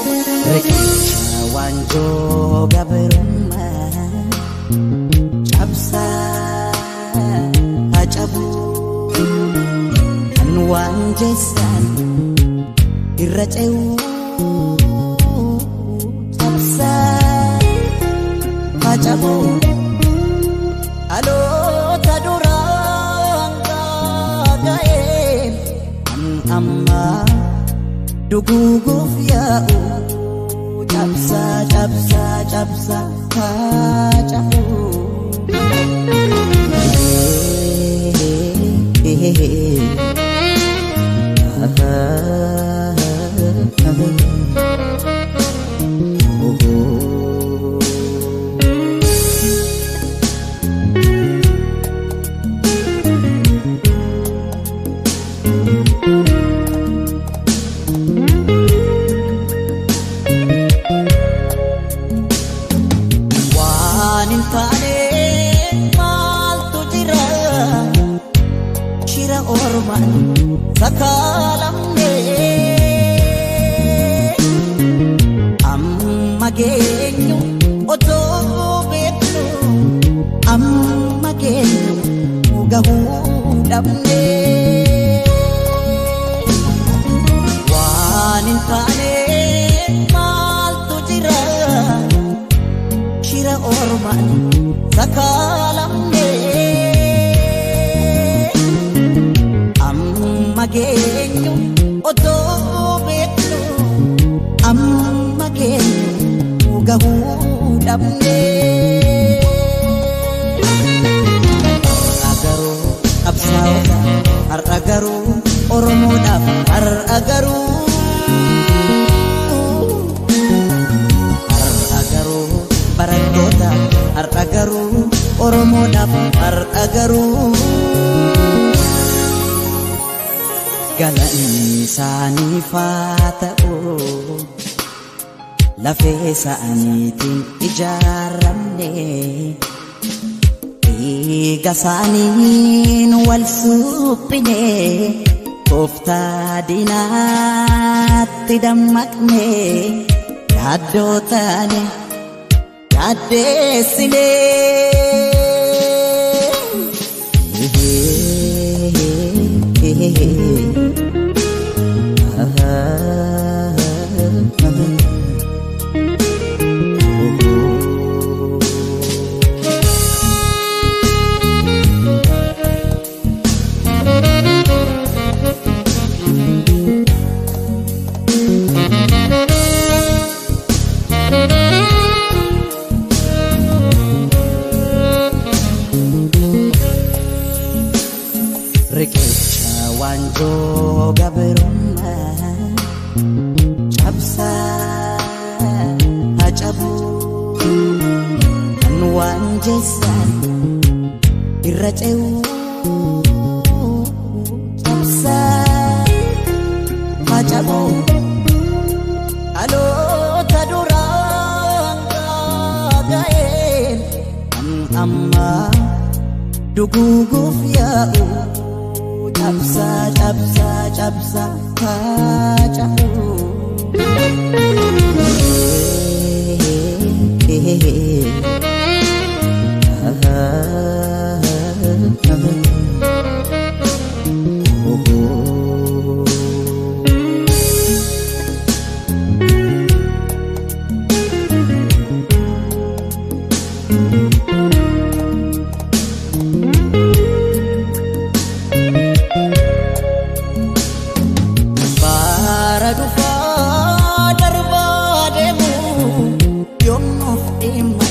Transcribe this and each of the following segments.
Riqicha waanjoo gabrummaa cabsaa hacabu kan waan jeessan irra ce'uu cabsaa hacabu dhaloota duraan gaaga'een kan ammaa duguuguuf yaa'u cabsaa cabsaa cabsaa hacabu. Waan hin taane maaltu jira shira ormaan sakaalamne amma geenyu otoo beeknu amma geenyu gahuu dhabne. Waan hin taane maaltu jira shira ormaan sakaalamne amma geenyu otoo beeknu amma geenyu gahuu dhabne. Har'a garuu qabsaa'ota har'a garuu Oromoodhaaf har'a garuu har'a garuu barattoota har'a garuu Oromoodhaaf har'a garuu galanni isaaniif haa ta'u lafee isaaniitiin ijaaramne dhiiga isaaniin wal suphine tooftaa diinaatti dammaqne yaaddoo taane yaaddeessine. Riqicha waanjoo gabrummaa cabsaa hacabu kan waan jeessan irra ce'uu cabsaa hacabu dhaloota duraan gaaga'een kan ammaa duguuguuf yaa'u cabsaa cabsaa cabsaa hacabu. Bara dhufaa darbaa deemu yoom nuuf dhimma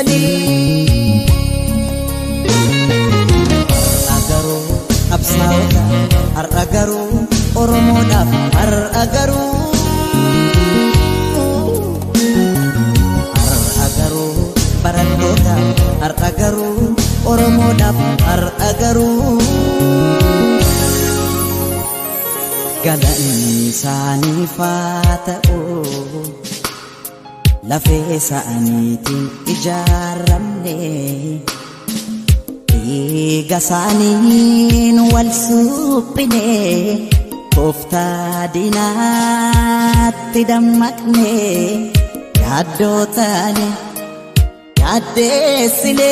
galii. Har'a garuu qabsaa'ota, har'a garuu Oromoodhaaf, har'a garuu. Har'a garuu barattoota, har'a garuu Oromoodhaaf, har'a garuu. Galanni isaaniif haa ta'u, lafee isaaniitiin ijaaramne, dhiiga isaaniin wal suphine, tooftaa diinaatti dammaqne, yaaddoo taane yaaddeessine.